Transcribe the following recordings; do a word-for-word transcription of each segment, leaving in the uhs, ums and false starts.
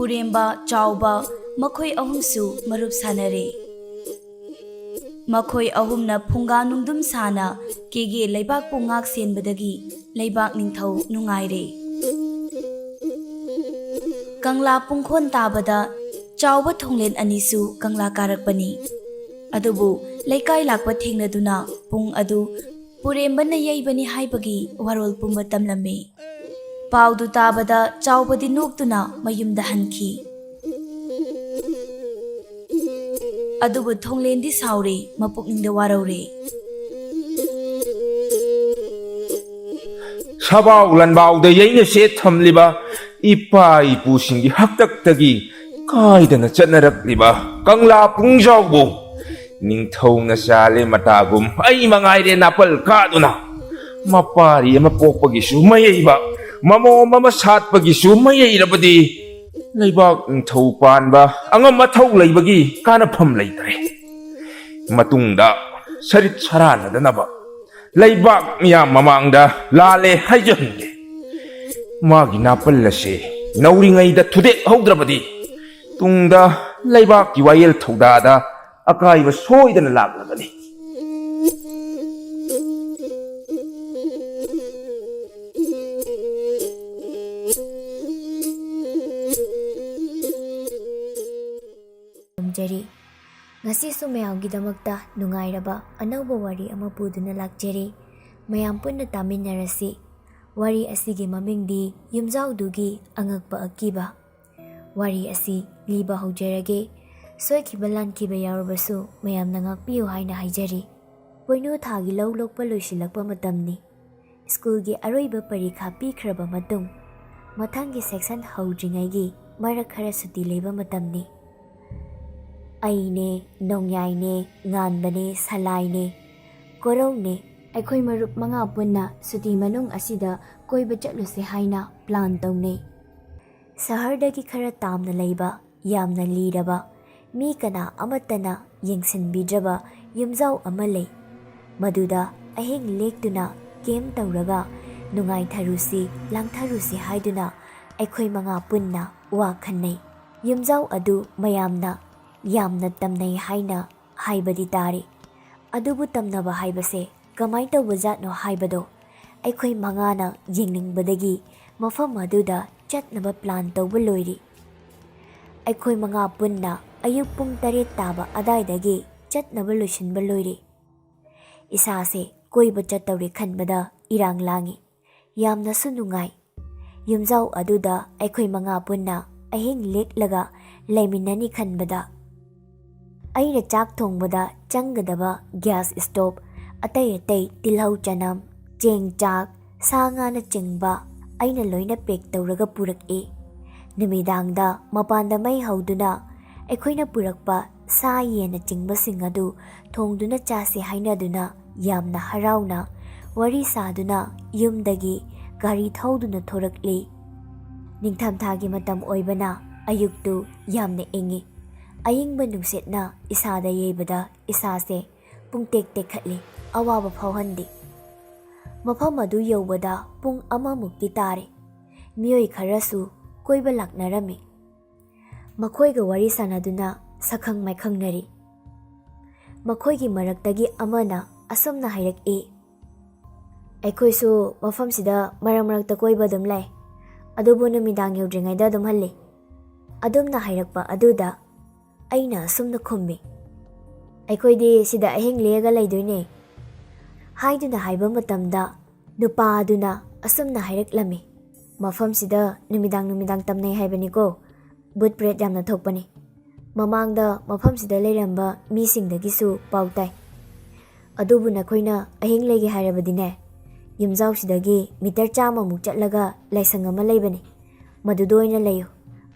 ꯄꯨꯔꯦꯝꯕ, ꯆꯥꯎꯕ, ꯃꯈꯣꯏ ꯑꯍꯨꯝꯁꯨ ꯃꯔꯨꯞ ꯁꯥꯟꯅꯔꯦ꯫ ꯃꯈꯣꯏ ꯑꯍꯨꯝꯅ ꯐꯨꯡꯒꯥ ꯅꯨꯡꯗꯨꯝ ꯁꯥꯅ ꯀꯦꯒꯦ ꯂꯩꯕꯥꯛꯄꯨ ꯉꯥꯛ ꯁꯦꯟꯕꯗꯒꯤ ꯂꯩꯕꯥꯛ ꯅꯤꯡꯊꯧ ꯅꯨꯡꯉꯥꯏꯔꯦ꯫ ꯀꯪꯂꯥ ꯄꯨꯡꯈꯣꯟ ꯇꯥꯕꯗ ꯆꯥꯎꯕ ꯊꯣꯡꯂꯦꯟ ꯑꯅꯤꯁꯨ ꯀꯪꯂꯥ ꯀꯥꯔꯛꯄꯅꯤ꯫ ꯑꯗꯨꯕꯨ ꯂꯩꯀꯥꯏ ꯂꯥꯛꯄ ꯊꯦꯡꯅꯗꯨꯅ ꯄꯨꯡ ꯑꯗꯨ ꯄꯨꯔꯦꯝꯕꯅ ꯌꯩꯕꯅꯤ ꯍꯥꯏꯕꯒꯤ ꯋꯥꯔꯣꯜ ꯄꯨꯝꯕ ꯇꯝꯂꯝꯃꯤ꯫ ꯄꯥꯎꯗꯨ ꯇꯥꯕꯗ ꯆꯥꯎꯕꯗꯤ ꯅꯣꯛꯇꯨꯅ ꯃꯌꯨꯝꯗ ꯍꯟꯈꯤ꯫ ꯑꯗꯨꯕꯨ ꯊꯣꯡꯂꯦꯟꯗꯤ ꯁꯥꯎꯔꯦ, ꯃꯄꯨꯛꯅꯤꯡꯗ ꯋꯥꯔꯧꯔꯦ꯫ ꯁꯕꯥꯎ ꯂꯟꯕꯥꯎꯗ ꯌꯩꯅ ꯁꯦꯠ ꯊꯝꯂꯤꯕ ꯏꯄꯥ ꯏꯄꯨꯁꯤꯡꯒꯤ ꯍꯥꯛꯇꯛꯇꯒꯤ ꯀꯥꯏꯗꯅ ꯆꯠꯅꯔꯛꯂꯤꯕ ꯀꯪꯂꯥ ꯄꯨꯡꯖꯥꯎꯕꯨ ꯅꯤꯡꯊꯧꯅ ꯆꯥꯂꯦ ꯃꯇꯥꯒꯨꯝ ꯑꯩ ꯃꯉꯥꯏꯔꯦ ꯅꯥꯄꯜ ꯀꯥꯗꯨꯅ ꯃꯄꯥꯔꯤ ꯑꯃ ꯄꯣꯛꯄꯒꯤꯁꯨ ꯃꯌꯩꯕ, ꯃꯃꯣꯝ ꯑꯃ ꯁꯥꯠꯄꯒꯤꯁꯨ ꯃꯌꯩꯔꯕꯗꯤ ꯂꯩꯕꯥꯛ ꯅꯤꯡꯊꯧ ꯄꯥꯟꯕ ꯑꯉꯝ ꯑꯊꯧ ꯂꯩꯕꯒꯤ ꯀꯥꯅꯐꯝ ꯂꯩꯇ꯭ꯔꯦ꯫ ꯃꯇꯨꯡꯗ ꯁꯔꯤꯠ ꯁꯔꯥꯟꯅꯗꯅꯕ ꯂꯩꯕꯥꯛ ꯃꯤꯌꯥꯝ ꯃꯃꯥꯡꯗ ꯂꯥꯜꯂꯦ ꯍꯥꯏꯖꯍꯟꯒꯦ꯫ ꯃꯥꯒꯤ ꯅꯥꯄꯜ ꯑꯁꯤ ꯅꯧꯔꯤꯉꯩꯗ ꯊꯨꯗꯦꯛꯍꯧꯗ꯭ꯔꯕꯗꯤ ꯇꯨꯡꯗ ꯂꯩꯕꯥꯛꯀꯤ ꯋꯥꯌꯦꯜ ꯊꯧꯗꯥꯗ ꯑꯀꯥꯏꯕ ꯁꯣꯏꯗꯅ ꯂꯥꯛꯂꯒꯅꯤ꯫ ꯈꯨꯔꯨꯝꯖꯔꯤ꯫ ꯉꯁꯤꯁꯨ ꯃꯌꯥꯝꯒꯤꯗꯃꯛꯇ ꯅꯨꯡꯉꯥꯏꯔꯕ ꯑꯅꯧꯕ ꯋꯥꯔꯤ ꯑꯃ ꯄꯨꯗꯨꯅ ꯂꯥꯛꯆꯔꯤ꯫ ꯃꯌꯥꯝ ꯄꯨꯟꯅ ꯇꯥꯃꯤꯟꯅꯔꯁꯤ꯫ ꯋꯥꯔꯤ ꯑꯁꯤꯒꯤ ꯃꯃꯤꯡꯗꯤ ꯌꯨꯝꯖꯥꯎꯗꯨꯒꯤ ꯑꯉꯛꯄ ꯑꯀꯤꯕ꯫ ꯋꯥꯔꯤ ꯑꯁꯤ ꯂꯤꯕ ꯍꯧꯖꯔꯒꯦ꯫ ꯁꯣꯏꯈꯤꯕ ꯂꯥꯟꯈꯤꯕ ꯌꯥꯎꯔꯕꯁꯨ ꯃꯌꯥꯝꯅ ꯉꯥꯛꯄꯤꯌꯨ ꯍꯥꯏꯅ ꯍꯥꯏꯖꯔꯤ꯫ ꯄꯣꯏꯅꯨ ꯊꯥꯒꯤ ꯂꯧ ꯂꯣꯛꯄ ꯂꯣꯏꯁꯤꯜꯂꯛꯄ ꯃꯇꯝꯅꯤ꯫ ꯁ꯭ꯀꯨꯜꯒꯤ ꯑꯔꯣꯏꯕ ꯄꯔꯤꯈꯥ ꯄꯤꯈ꯭ꯔꯕ ꯃꯇꯨꯡ, ꯃꯊꯪꯒꯤ ꯁꯦꯛꯁꯟ ꯍꯧꯗ꯭ꯔꯤꯉꯩꯒꯤ ꯃꯔꯛ ꯈꯔ ꯁꯨꯇꯤ ꯂꯩꯕ ꯃꯇꯝꯅꯤ꯫ ꯑꯩꯅꯦ, ꯅꯣꯡꯌꯥꯏꯅꯦ, ꯉꯥꯟꯕꯅꯦ, ꯁꯂꯥꯏꯅꯦ, ꯀꯣꯔꯧꯅꯦ, ꯑꯩꯈꯣꯏ ꯃꯔꯨꯞ ꯃꯉꯥ ꯄꯨꯟꯅ ꯁꯨꯇꯤ ꯃꯅꯨꯡ ꯑꯁꯤꯗ ꯀꯣꯏꯕ ꯆꯠꯂꯨꯁꯦ ꯍꯥꯏꯅ ꯄ꯭ꯂꯥꯟ ꯇꯧꯅꯩ꯫ ꯁꯍꯔꯗꯒꯤ ꯈꯔ ꯇꯥꯝꯅ ꯂꯩꯕ, ꯌꯥꯝꯅ ꯂꯤꯔꯕ, ꯃꯤ ꯀꯅꯥ ꯑꯃꯠꯇꯅ ꯌꯦꯡꯁꯤꯟꯕꯤꯗ꯭ꯔꯕ ꯌꯨꯝꯖꯥꯎ ꯑꯃ ꯂꯩ꯫ ꯃꯗꯨꯗ ꯑꯍꯤꯡ ꯂꯦꯛꯇꯨꯅ ꯀꯦꯝ ꯇꯧꯔꯒ ꯅꯨꯡꯉꯥꯏꯊꯔꯨꯁꯤ, ꯂꯥꯡꯊꯔꯨꯁꯤ ꯍꯥꯏꯗꯨꯅ ꯑꯩꯈꯣꯏ ꯃꯉꯥ ꯄꯨꯟꯅ ꯋꯥ ꯈꯟꯅꯩ꯫ ꯌꯨꯝꯖꯥꯎ ꯑꯗꯨ ꯃꯌꯥꯝꯅ ꯌꯥꯝꯅ ꯇꯝꯅꯩ ꯍꯥꯏꯅ ꯍꯥꯏꯕꯗꯤ ꯇꯥꯔꯤ꯫ ꯑꯗꯨꯕꯨ ꯇꯝꯅꯕ ꯍꯥꯏꯕꯁꯦ ꯀꯃꯥꯏ ꯇꯧꯕ ꯖꯥꯠꯅꯣ ꯍꯥꯏꯕꯗꯣ ꯑꯩꯈꯣꯏ ꯃꯉꯥꯅ ꯌꯦꯡꯅꯤꯡꯕꯗꯒꯤ ꯃꯐꯝ ꯑꯗꯨꯗ ꯆꯠꯅꯕ ꯄ꯭ꯂꯥꯟ ꯇꯧꯕ ꯂꯣꯏꯔꯤ꯫ ꯑꯩꯈꯣꯏ ꯃꯉꯥ ꯄꯨꯟꯅ ꯑꯌꯨꯛ ꯄꯨꯡ ꯇꯔꯦꯠ ꯇꯥꯕ ꯑꯗꯥꯏꯗꯒꯤ ꯆꯠꯅꯕ ꯂꯣꯏꯁꯤꯟꯕ ꯂꯣꯏꯔꯤ꯫ ꯏꯁꯥꯁꯦ ꯀꯣꯏꯕ ꯆꯠꯇꯧꯔꯦ ꯈꯟꯕꯗ ꯏꯔꯥꯡ ꯂꯥꯡꯉꯤ꯫ ꯌꯥꯝꯅꯁꯨ ꯅꯨꯡꯉꯥꯏ꯫ ꯌꯨꯝꯖꯥꯎ ꯑꯗꯨꯗ ꯑꯩꯈꯣꯏ ꯃꯉꯥ ꯄꯨꯟꯅ ꯑꯍꯤꯡ ꯂꯦꯛꯂꯒ ꯂꯩꯃꯤꯟꯅꯅꯤ ꯈꯟꯕꯗ, ꯑꯩꯅ ꯆꯥꯛ ꯊꯣꯡꯕꯗ ꯆꯪꯒꯗꯕ ꯒ꯭ꯌꯥꯁ ꯁ꯭ꯇꯣꯞ, ꯑꯇꯩ ꯑꯇꯩ ꯇꯤꯜꯍꯧ ꯆꯅꯝ, ꯆꯦꯡ ꯆꯥꯛ, ꯁꯥ ꯉꯥꯅꯆꯤꯡꯕ ꯑꯩꯅ ꯂꯣꯏꯅ ꯄꯦꯛ ꯇꯧꯔꯒ ꯄꯨꯔꯛꯏ꯫ ꯅꯨꯃꯤꯗꯥꯡꯗ ꯃꯄꯥꯟꯗ ꯃꯩ ꯍꯧꯗꯨꯅ ꯑꯩꯈꯣꯏꯅ ꯄꯨꯔꯛꯄ ꯁꯥ ꯌꯦꯟꯅꯆꯤꯡꯕꯁꯤꯡ ꯑꯗꯨ ꯊꯣꯡꯗꯨꯅ ꯆꯥꯁꯤ ꯍꯥꯏꯅꯗꯨꯅ ꯌꯥꯝꯅ ꯍꯔꯥꯎꯅ ꯋꯥꯔꯤ ꯁꯥꯗꯨꯅ ꯌꯨꯝꯗꯒꯤ ꯒꯥꯔꯤ ꯊꯧꯗꯨꯅ ꯊꯣꯔꯛꯂꯤ꯫ ꯅꯤꯡꯊꯝꯊꯥꯒꯤ ꯃꯇꯝ ꯑꯣꯏꯕꯅ ꯑꯌꯨꯛꯇꯨ ꯌꯥꯝꯅ ꯏꯪꯏ꯫ ꯑꯏꯪꯕ ꯅꯨꯡꯁꯤꯠꯅ ꯏꯁꯥꯗ ꯌꯩꯕꯗ ꯏꯁꯥꯁꯦ ꯄꯨꯡꯇꯦꯛ ꯇꯦꯛꯈꯠꯂꯤ, ꯑꯋꯥꯕ ꯐꯥꯎꯍꯟꯗꯦ꯫ ꯃꯐꯝ ꯑꯗꯨ ꯌꯧꯕꯗ ꯄꯨꯡ ꯑꯃꯃꯨꯛꯇꯤ ꯇꯥꯔꯦ꯫ ꯃꯤꯑꯣꯏ ꯈꯔꯁꯨ ꯀꯣꯏꯕ ꯂꯥꯛꯅꯔꯝꯃꯤ꯫ ꯃꯈꯣꯏꯒ ꯋꯥꯔꯤ ꯁꯥꯟꯅꯗꯨꯅ ꯁꯛꯈꯪ ꯃꯥꯏꯈꯪꯅꯔꯤ꯫ ꯃꯈꯣꯏꯒꯤ ꯃꯔꯛꯇꯒꯤ ꯑꯃꯅ ꯑꯁꯨꯝꯅ ꯍꯥꯏꯔꯛꯏ, "ꯑꯩꯈꯣꯏꯁꯨ ꯃꯐꯝꯁꯤꯗ ꯃꯔꯛ ꯃꯔꯛꯇ ꯀꯣꯏꯕ ꯑꯗꯨꯝ ꯂꯥꯛꯏ, ꯑꯗꯨꯕꯨ ꯅꯨꯃꯤꯗꯥꯡ ꯌꯧꯗ꯭ꯔꯤꯉꯩꯗ ꯑꯗꯨꯝ ꯍꯜꯂꯤ"꯫ ꯑꯗꯨꯝꯅ ꯍꯥꯏꯔꯛꯄ ꯑꯗꯨꯗ ꯑꯩꯅ ꯑꯁꯨꯝꯅ ꯈꯨꯝꯃꯤ, "ꯑꯩꯈꯣꯏꯗꯤ ꯁꯤꯗ ꯑꯍꯤꯡ ꯂꯦꯛꯑꯒ ꯂꯩꯗꯣꯏꯅꯦ" ꯍꯥꯏꯗꯨꯅ ꯍꯥꯏꯕ ꯃꯇꯝꯗ, ꯅꯨꯄꯥ ꯑꯗꯨꯅ ꯑꯁꯨꯝꯅ ꯍꯥꯏꯔꯛꯂꯝꯃꯤ, "ꯃꯐꯝꯁꯤꯗ ꯅꯨꯃꯤꯗꯥꯡ ꯅꯨꯃꯤꯗꯥꯡ ꯇꯝꯅꯩ ꯍꯥꯏꯕꯅꯤꯀꯣ, ꯕꯨꯠ ꯄ꯭ꯔꯦꯠ ꯌꯥꯝꯅ ꯊꯣꯛꯄꯅꯤ꯫ ꯃꯃꯥꯡꯗ ꯃꯐꯝꯁꯤꯗ ꯂꯩꯔꯝꯕ ꯃꯤꯁꯤꯡꯗꯒꯤꯁꯨ ꯄꯥꯎ ꯇꯥꯏ꯫ ꯑꯗꯨꯕꯨ ꯅꯈꯣꯏꯅ ꯑꯍꯤꯡ ꯂꯩꯒꯦ ꯍꯥꯏꯔꯕꯗꯤꯅꯦ, ꯌꯨꯝꯖꯥꯎꯁꯤꯗꯒꯤ ꯃꯤꯇꯔ ꯆꯥꯝꯃꯃꯨꯛ ꯆꯠꯂꯒ ꯂꯥꯏꯁꯪ ꯑꯃ ꯂꯩꯕꯅꯤ, ꯃꯗꯨꯗ ꯑꯣꯏꯅ ꯂꯩꯌꯨ,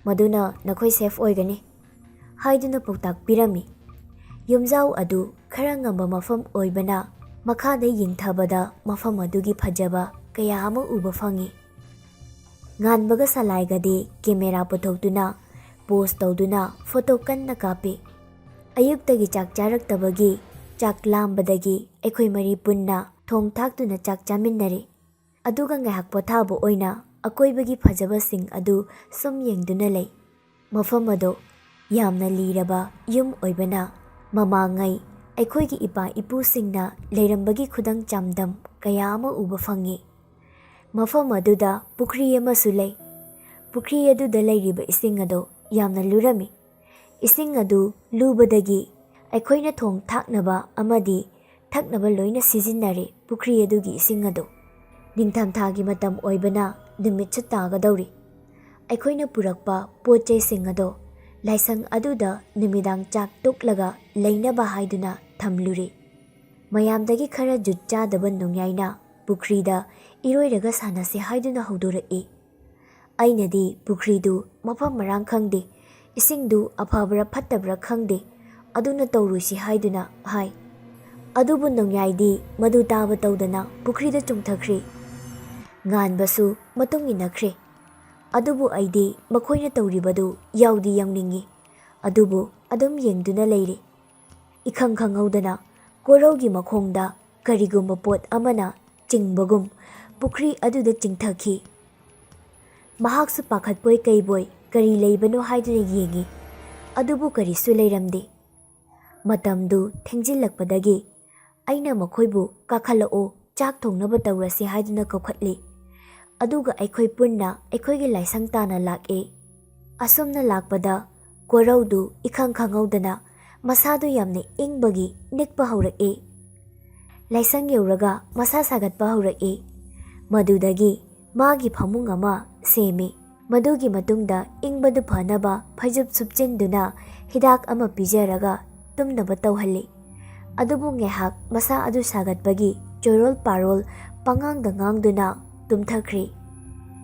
ꯃꯗꯨꯅ ꯅꯈꯣꯏ ꯁꯦꯐ ꯑꯣꯏꯒꯅꯤ" ꯍꯥꯏꯗꯨꯅ ꯄꯥꯎꯇꯥꯛ ꯄꯤꯔꯝꯃꯤ꯫ ꯌꯨꯝꯖꯥꯎ ꯑꯗꯨ ꯈꯔ ꯉꯝꯕ ꯃꯐꯝ ꯑꯣꯏꯕꯅ, ꯃꯈꯥꯗ ꯌꯦꯡꯊꯕꯗ ꯃꯐꯝ ꯑꯗꯨꯒꯤ ꯐꯖꯕ ꯀꯌꯥ ꯑꯃ ꯎꯕ ꯐꯪꯉꯤ꯫ ꯉꯥꯟꯕꯒ ꯁꯂꯥꯏꯒꯗꯤ ꯀꯦꯃꯦꯔꯥ ꯄꯨꯊꯣꯛꯇꯨꯅ ꯄꯣꯁ ꯇꯧꯗꯨꯅ ꯐꯣꯇꯣ ꯀꯟꯅ ꯀꯥꯞꯄꯤ꯫ ꯑꯌꯨꯛꯇꯒꯤ ꯆꯥꯛ ꯆꯥꯔꯛꯇꯕꯒꯤ ꯆꯥꯛ ꯂꯥꯝꯕꯗꯒꯤ ꯑꯩꯈꯣꯏ ꯃꯔꯤ ꯄꯨꯟꯅ ꯊꯣꯡ ꯊꯥꯛꯇꯨꯅ ꯆꯥꯛ ꯆꯥꯃꯤꯟꯅꯔꯤ꯫ ꯑꯗꯨꯒ ꯉꯥꯏꯍꯥꯛ ꯄꯣꯊꯥꯕ ꯑꯣꯏꯅ ꯑꯀꯣꯏꯕꯒꯤ ꯐꯖꯕꯁꯤꯡ ꯑꯗꯨ ꯁꯨꯝ ꯌꯦꯡꯗꯨꯅ ꯂꯩ꯫ ꯃꯐꯝ ꯑꯗꯨ ꯌꯥꯝꯅ ꯂꯤꯔꯕ ꯌꯨꯝ ꯑꯣꯏꯕꯅ ꯃꯃꯥꯡꯉꯩ ꯑꯩꯈꯣꯏꯒꯤ ꯏꯄꯥ ꯏꯄꯨꯁꯤꯡꯅ ꯂꯩꯔꯝꯕꯒꯤ ꯈꯨꯗꯝ ꯆꯥꯡꯗꯝ ꯀꯌꯥ ꯑꯃ ꯎꯕ ꯐꯪꯉꯤ꯫ ꯃꯐꯝ ꯑꯗꯨꯗ ꯄꯨꯈ꯭ꯔꯤ ꯑꯃꯁꯨ ꯂꯩ꯫ ꯄꯨꯈ꯭ꯔꯤ ꯑꯗꯨꯗ ꯂꯩꯔꯤꯕ ꯏꯁꯤꯡ ꯑꯗꯨ ꯌꯥꯝꯅ ꯂꯨꯔꯝꯃꯤ꯫ ꯏꯁꯤꯡ ꯑꯗꯨ ꯂꯨꯕꯗꯒꯤ ꯑꯩꯈꯣꯏꯅ ꯊꯣꯡ ꯊꯥꯛꯅꯕ ꯑꯃꯗꯤ ꯊꯛꯅꯕ ꯂꯣꯏꯅ ꯁꯤꯖꯤꯟꯅꯔꯦ ꯄꯨꯈ꯭ꯔꯤ ꯑꯗꯨꯒꯤ ꯏꯁꯤꯡ ꯑꯗꯨ꯫ ꯅꯤꯡꯊꯝꯊꯥꯒꯤ ꯃꯇꯝ ꯑꯣꯏꯕꯅ ꯅꯨꯃꯤꯠꯁꯨ ꯇꯥꯒꯗꯧꯔꯤ꯫ ꯑꯩꯈꯣꯏꯅ ꯄꯨꯔꯛꯄ ꯄꯣꯠ ꯆꯩꯁꯤꯡ ꯑꯗꯣ ꯂꯥꯏꯁꯪ ꯑꯗꯨꯗ ꯅꯨꯃꯤꯗꯥꯡ ꯆꯥꯛ ꯇꯣꯛꯂꯒ ꯂꯩꯅꯕ ꯍꯥꯏꯗꯨꯅ ꯊꯝꯂꯨꯔꯦ꯫ ꯃꯌꯥꯝꯗꯒꯤ ꯈꯔ ꯖꯨꯠ ꯆꯥꯗꯕ ꯅꯣꯡꯌꯥꯏꯅ ꯄꯨꯈ꯭ꯔꯤꯗ ꯏꯔꯣꯏꯔꯒ ꯁꯥꯟꯅꯁꯦ ꯍꯥꯏꯗꯨꯅ ꯍꯧꯗꯣꯔꯛꯏ꯫ ꯑꯩꯅꯗꯤ ꯄꯨꯈ꯭ꯔꯤꯗꯨ ꯃꯐꯝ ꯃꯔꯥꯡ ꯈꯪꯗꯦ, ꯏꯁꯤꯡꯗꯨ ꯑꯐꯕ꯭ꯔꯥ ꯐꯠꯇꯕ꯭ꯔꯥ ꯈꯪꯗꯦ, ꯑꯗꯨꯅ ꯇꯧꯔꯨꯁꯤ ꯍꯥꯏꯗꯨꯅ ꯍꯥꯏ꯫ ꯑꯗꯨꯕꯨ ꯅꯣꯡꯌꯥꯏꯗꯤ ꯃꯗꯨ ꯇꯥꯕ ꯇꯧꯗꯅ ꯄꯨꯈ꯭ꯔꯤꯗ ꯆꯣꯡꯊꯈ꯭ꯔꯦ꯫ ꯉꯥꯟꯕꯁꯨ ꯃꯇꯨꯡ ꯏꯟꯅꯈ꯭ꯔꯦ꯫ ꯑꯗꯨꯕꯨ ꯑꯩꯗꯤ ꯃꯈꯣꯏꯅ ꯇꯧꯔꯤꯕꯗꯨ ꯌꯥꯎꯗꯤ ꯌꯥꯎꯅꯤꯡꯏ, ꯑꯗꯨꯕꯨ ꯑꯗꯨꯝ ꯌꯦꯡꯗꯨꯅ ꯂꯩꯔꯦ꯫ ꯏꯈꯪ ꯈꯪꯍꯧꯗꯅ ꯀꯣꯔꯧꯒꯤ ꯃꯈꯣꯡꯗ ꯀꯔꯤꯒꯨꯝꯕ ꯄꯣꯠ ꯑꯃꯅ ꯆꯤꯡꯕꯒꯨꯝ ꯄꯨꯈ꯭ꯔꯤ ꯑꯗꯨꯗ ꯆꯤꯡꯊꯈꯤ꯫ ꯃꯍꯥꯛꯁꯨ ꯄꯥꯈꯠꯄꯣꯏ ꯀꯩꯕꯣꯏ ꯀꯔꯤ ꯂꯩꯕꯅꯣ ꯍꯥꯏꯗꯨꯅ ꯌꯦꯡꯏ, ꯑꯗꯨꯕꯨ ꯀꯔꯤꯁꯨ ꯂꯩꯔꯝꯗꯦ꯫ ꯃꯇꯝꯗꯨ ꯊꯦꯡꯖꯤꯜꯂꯛꯄꯗꯒꯤ ꯑꯩꯅ ꯃꯈꯣꯏꯕꯨ "ꯀꯥꯈꯠꯂꯛꯑꯣ, ꯆꯥꯛ ꯊꯣꯡꯅꯕ ꯇꯧꯔꯁꯤ" ꯍꯥꯏꯗꯨꯅ ꯀꯧꯈꯠꯂꯤ꯫ ꯑꯗꯨꯒ ꯑꯩꯈꯣꯏ ꯄꯨꯟꯅ ꯑꯩꯈꯣꯏꯒꯤ ꯂꯥꯏꯁꯪ ꯇꯥꯟꯅ ꯂꯥꯛꯑꯦ꯫ ꯑꯁꯨꯝꯅ ꯂꯥꯛꯄꯗ ꯀꯣꯔꯧꯗꯨ ꯏꯈꯪ ꯈꯪꯍꯧꯗꯅ ꯃꯁꯥꯗꯨ ꯌꯥꯝꯅ ꯏꯪꯕꯒꯤ ꯅꯤꯛꯄ ꯍꯧꯔꯛꯑꯦ꯫ ꯂꯥꯏꯁꯪ ꯌꯧꯔꯒ ꯃꯁꯥ ꯁꯥꯒꯠꯄ ꯍꯧꯔꯛꯏ꯫ ꯃꯗꯨꯗꯒꯤ ꯃꯥꯒꯤ ꯐꯃꯨꯡ ꯑꯃ ꯁꯦꯝꯃꯤ꯫ ꯃꯗꯨꯒꯤ ꯃꯇꯨꯡꯗ ꯏꯪꯕꯗꯨ ꯐꯅꯕ ꯐꯩꯖꯨꯞ ꯁꯨꯞꯆꯤꯟꯗꯨꯅ ꯍꯤꯗꯥꯛ ꯑꯃ ꯄꯤꯖꯔꯒ ꯇꯨꯝꯅꯕ ꯇꯧꯍꯜꯂꯤ꯫ ꯑꯗꯨꯕꯨ ꯉꯥꯏꯍꯥꯛ ꯃꯁꯥ ꯑꯗꯨ ꯁꯥꯒꯠꯄꯒꯤ ꯆꯣꯔꯣꯜ ꯄꯥꯔꯣꯜ ꯄꯉꯥꯡꯗ ꯉꯥꯡꯗꯨꯅ ꯇꯨꯝꯊꯈ꯭ꯔꯦ꯫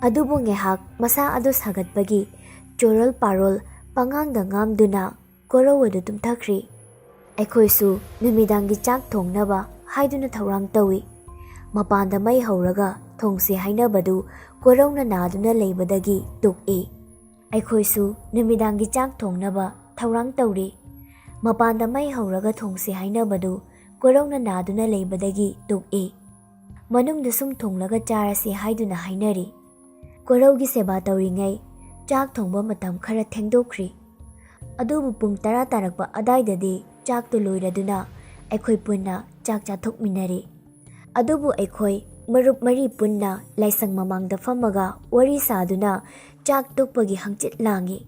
ꯑꯗꯨꯕꯨ ꯉꯥꯏꯍꯥꯛ ꯃꯁꯥ ꯑꯗꯨ ꯁꯥꯒꯠꯄꯒꯤ ꯆꯣꯔꯣꯜ ꯄꯥꯔꯣꯜ ꯄꯉꯥꯡꯗ ꯉꯥꯡꯗꯨꯅ ꯀꯣꯔꯧ ꯑꯗꯨ ꯇꯨꯝꯊꯈ꯭ꯔꯦ꯫ ꯑꯩꯈꯣꯏꯁꯨ ꯅꯨꯃꯤꯗꯥꯡꯒꯤ ꯆꯥꯛ ꯊꯣꯡꯅꯕ ꯍꯥꯏꯗꯨꯅ ꯊꯧꯔꯥꯡ ꯇꯧꯏ꯫ ꯃꯄꯥꯟꯗ ꯃꯩ ꯍꯧꯔꯒ ꯊꯣꯡꯁꯤ ꯍꯥꯏꯅꯕꯗꯨ ꯀꯣꯔꯧꯅ ꯅꯥꯗꯨꯅ ꯂꯩꯕꯗꯒꯤ ꯇꯣꯛꯏ꯫ ꯑꯩꯈꯣꯏꯁꯨ ꯅꯨꯃꯤꯗꯥꯡꯒꯤ ꯆꯥꯛ ꯊꯣꯡꯅꯕ ꯊꯧꯔꯥꯡ ꯇꯧꯔꯤ꯫ ꯃꯄꯥꯟꯗ ꯃꯩ ꯍꯧꯔꯒ ꯊꯣꯡꯁꯤ ꯍꯥꯏꯅꯕꯗꯨ ꯀꯣꯔꯧꯅ ꯅꯥꯗꯨꯅ ꯂꯩꯕꯗꯒꯤ ꯇꯣꯛꯏ꯫ ꯃꯅꯨꯡꯗ ꯁꯨꯝ ꯊꯣꯡꯂꯒ ꯆꯥꯔꯁꯤ ꯍꯥꯏꯗꯨꯅ ꯍꯥꯏꯅꯔꯤ꯫ ꯋꯥꯔꯧꯒꯤ ꯁꯦꯕꯥ ꯇꯧꯔꯤꯉꯩ ꯆꯥꯛ ꯊꯣꯡꯕ ꯃꯇꯝ ꯈꯔ ꯊꯦꯡꯗꯣꯛꯈ꯭ꯔꯤ꯫ ꯑꯗꯨꯕꯨ ꯄꯨꯡ ꯇꯔꯥ ꯇꯥꯔꯛꯄ ꯑꯗꯥꯏꯗꯗꯤ ꯆꯥꯛꯇꯨ ꯂꯣꯏꯔꯗꯨꯅ ꯑꯩꯈꯣꯏ ꯄꯨꯟꯅ ꯆꯥꯛ ꯆꯥꯊꯣꯛꯃꯤꯟꯅꯔꯤ꯫ ꯑꯗꯨꯕꯨ ꯑꯩꯈꯣꯏ ꯃꯔꯨꯞ ꯃꯔꯤ ꯄꯨꯟꯅ ꯂꯥꯏꯁꯪ ꯃꯃꯥꯡꯗ ꯐꯝꯃꯒ ꯋꯥꯔꯤ ꯁꯥꯗꯨꯅ ꯆꯥꯛ ꯇꯣꯛꯄꯒꯤ ꯍꯪꯆꯤꯠ ꯂꯥꯡꯏ꯫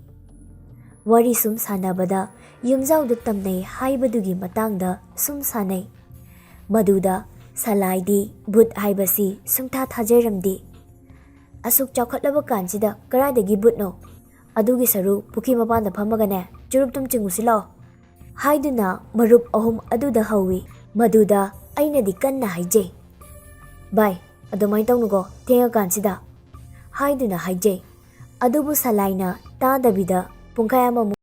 ꯋꯥꯔꯤ ꯁꯨꯝ ꯁꯥꯟꯅꯕꯗ ꯌꯨꯝꯖꯥꯎꯗ ꯇꯝꯅꯩ ꯍꯥꯏꯕꯗꯨꯒꯤ ꯃꯇꯥꯡꯗ ꯁꯨꯝ ꯁꯥꯟꯅꯩ꯫ ꯃꯗꯨꯗ ꯁꯂꯥꯏꯗꯤ ꯚꯨꯠ ꯍꯥꯏꯕꯁꯤ ꯁꯨꯡꯊꯥ ꯊꯥꯖꯔꯝꯗꯦ꯫ "ꯑꯁꯨꯛ ꯆꯥꯎꯈꯠꯂꯕ ꯀꯥꯟꯁꯤꯗ ꯀꯗꯥꯏꯗꯒꯤ ꯚꯨꯠꯅꯣ? ꯑꯗꯨꯒꯤ ꯁꯔꯨꯛ ꯄꯨꯈ꯭ꯔꯤ ꯃꯄꯥꯟꯗ ꯐꯝꯃꯒꯅꯦ ꯆꯨꯔꯨꯞ ꯇꯨꯝ ꯆꯤꯡꯉꯨꯁꯤ ꯂꯥꯛꯑꯣ" ꯍꯥꯏꯗꯨꯅ ꯃꯔꯨꯞ ꯑꯍꯨꯝ ꯑꯗꯨꯗ ꯍꯧꯏ꯫ ꯃꯗꯨꯗ ꯑꯩꯅꯗꯤ ꯀꯟꯅ ꯍꯥꯏꯖꯩ, "ꯚꯥꯏ, ꯑꯗꯨꯃꯥꯏꯅ ꯇꯧꯅꯨꯀꯣ, ꯊꯦꯡꯉꯀꯥꯟꯁꯤꯗ" ꯍꯥꯏꯗꯨꯅ ꯍꯥꯏꯖꯩ꯫ ꯑꯗꯨꯕꯨ ꯁꯂꯥꯏꯅ ꯇꯥꯗꯕꯤꯗ ꯄꯨꯡꯈꯥꯏ ꯑꯃꯃꯨꯛ